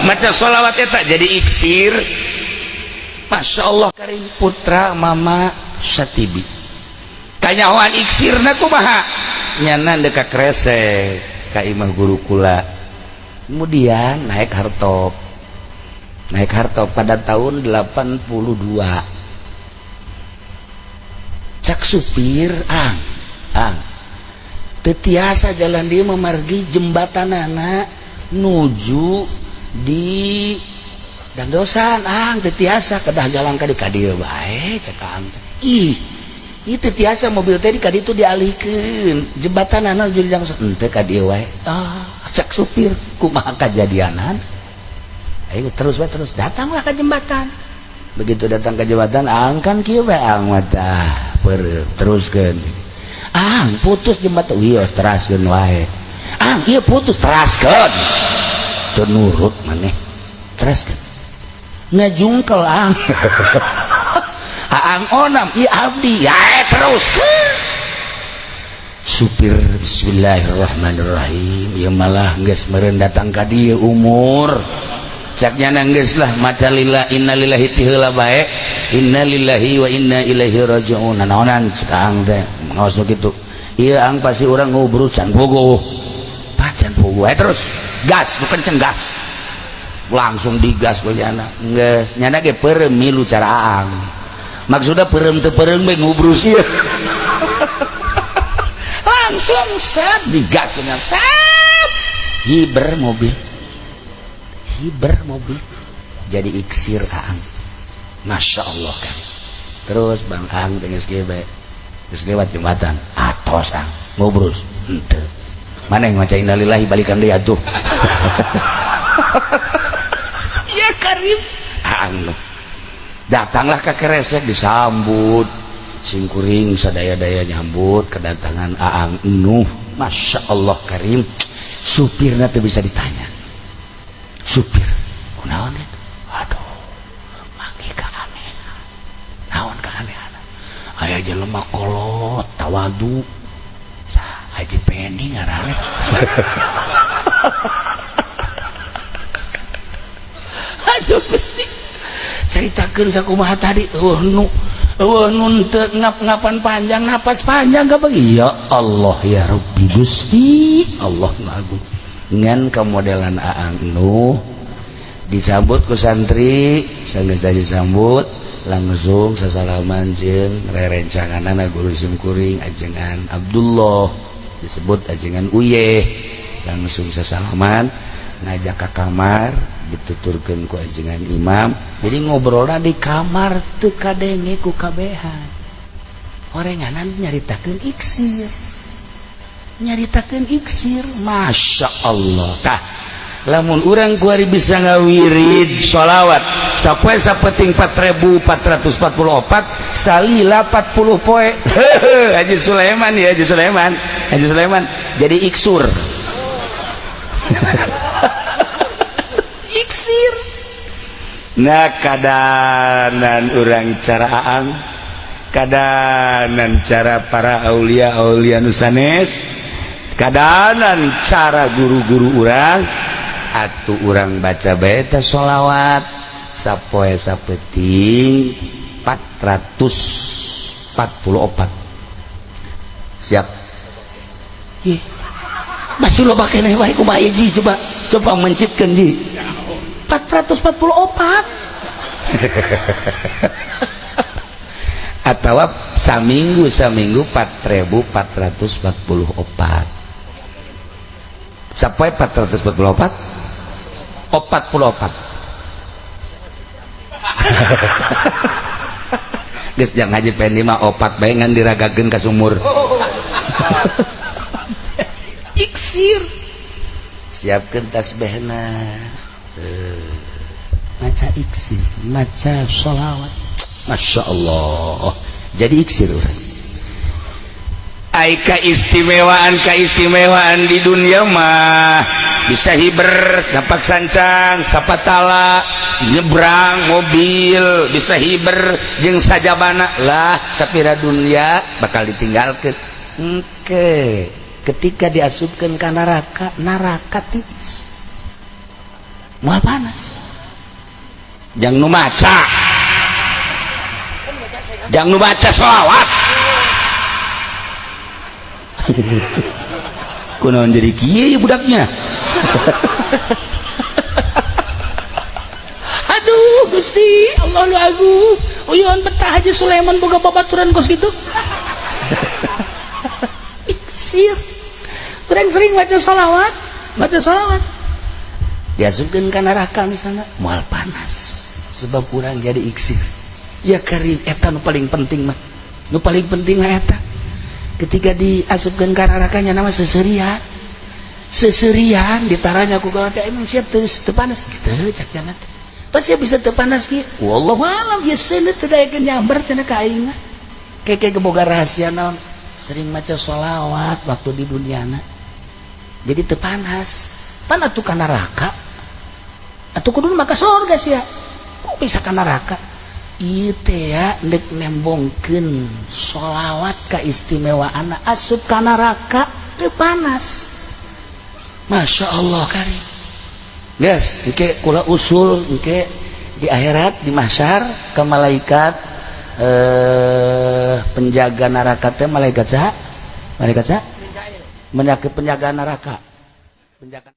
Maca sholawat eta jadi iksir. Masya Allah karim, putra Mama Satibi kanyahoan iksirna kumaha? Nyana deka kresek ka imah guru kula, kemudian naik hartop, naik hartop pada tahun 82. Cak supir, "Ang, ang, teu tiasa jalan dia memargi jembatan anak nuju di dangdosan, ang, teu tiasa, kedah jalan ka di dieu bae." Cek ang, "Ih, itu tiasa mobil teh di kaditu dialihkeun jembatan anak jadi dangdosan, henteu ka dieu wae." "Ah," cek supir, "kumaha kajadianan?" Ayo terus wae, terus datanglah ke jembatan. Begitu datang ke jembatan, ang, kan kieu bae ang mata teruskeun. "Ang, putus jembatan." "Wios, teraskeun wae." "Ang, ieu putus." "Teraskeun." Teu nurut maneh, teraskeun. Ngajungkel ang. "Aang Onam, ieu abdi ya." Teruskeun supir. Bismillahirrahmanirrahim, ya malah geus meureun datang ka dieu umur. Caknya, "Geus lah, maca lillah innalillahi ti heula bae, innalillahi wa inna ilaihi rajiun." Naonan cek ang teh ngaos kitu? "Ieu ang, pasti urang ngobrol can pogo, pacan pogo." Eh, terus gas nu kenceng, gas, langsung digas ku nyana. Geus nyana ge peureum milu cara aang, maksudna peureum teu peureum bae ngubrus ieu. Langsung set digas ku nyana, set hiber mobil, hiber mobil jadi iksir aang. Masya Allah kan. Terus bang, ang geus kieu bae, geus lewat jembatan, atos ang ngobrus henteu mana yang maca innalillahi, balikan deui atuh. Ya karim, ang datanglah ke Kresek, disambut simkuring sadaya-daya, nyambut kedatangan Aang Nuh. Masya Allah karim, supirna tuh bisa ditanya supir kunaon itu, "Aduh, manggih keanehan." "Naon keanehan?" "Aya jelema kolot tawadu." "Sah?" "Haji Pendi ngaranna." Aduh Gusti, caritakeun sakumaha tadi, eueuh nu eueuh nu teu ngap-ngapan panjang, napas panjang kabagi. Ya Allah ya Rabbi, Gusti Allah nu agung, ngan kamodelan Aang Nuh disambut ku santri. Sanggeus disambut, langsung sasalaman jeung rerencanganana guru simkuring, ajengan Abdullah, disebut ajengan Uye. Langsung sasalaman, ngajak ke kamar, dituturkeun ku ajengan imam. Jadi ngobrolna di kamar, teu kadenge ku kabehan. Orenganan nyaritakeun iksir, nyaritakeun iksir. Masya Allah. Tah, lamun urang kuari bisa ngawirid sholawat sapoe sapeting 4444 salila 40 poe, Haji Sulaiman ya, Haji Sulaiman, Haji Sulaiman jadi iksur, iksir. Nah, kadanan urang cara aang, kadanan cara para aulia aulia nusanes, kadanan cara guru-guru urang atuh, urang baca beta sholawat sapoe sapeting 444. Siap? Ih, masih loba keneh wae. Kumaha ji? Coba coba mencitkeun ji 444 atau saminggu saminggu 4444, sampai 444 44. Geus, jangan ngaji pendi mah opat bae ngan diragakeun ka sumur. Iksir, siapkeun tasbihna, maca iksir, maca sholawat. Masya Allah, jadi iksir urang. Ai keistimewaan keistimewaan di dunia mah bisa hiber gapak sancang sapatala, nyebrang mobil bisa hiber jeung sajabana lah. Sapira dunia bakal ditinggalkan. Engke ketika diasupkan ke neraka, neraka tiis. Moal panas. Jang nu maca, jang nu baca sholawat. Kunaon jadi kieu budaknya? Aduh Gusti Allah lu agung, uyun betah Haji Sulaiman boga babaturan kos gitu. Iksir kurang sering baca sholawat, baca sholawat diasupkeun ka neraka misalnya moal panas sebab kurang jadi iksir. Ya karim, eta nu paling penting mah, nu paling penting mah eta ketika diasupkeun ka nerakanya nama seserian, seserian ditaranya ku kawan teh, emang sia teu panas kitu? Cak jangan teh pas sia bisa teu panas kieu, wallahu alam ya, seuneu teu daekeun nyamber cenah ka aing mah. Keke geboga rahasia naon? Sering maca sholawat waktu di duniana jadi teu panas. Pan atuh ka neraka atuh kudu maka surga sia, kok bisa ka neraka? Ieu teh ya ndek nembongkeun sholawat kaistimewaan, asup ka neraka teu panas. Masya Allah karim. Guys, engke kula usul engke di akhirat, di mahsyar, ke malaikat penjaga neraka teh malaikat saha? Malaikat saha? Penjaga neraka, penjaga.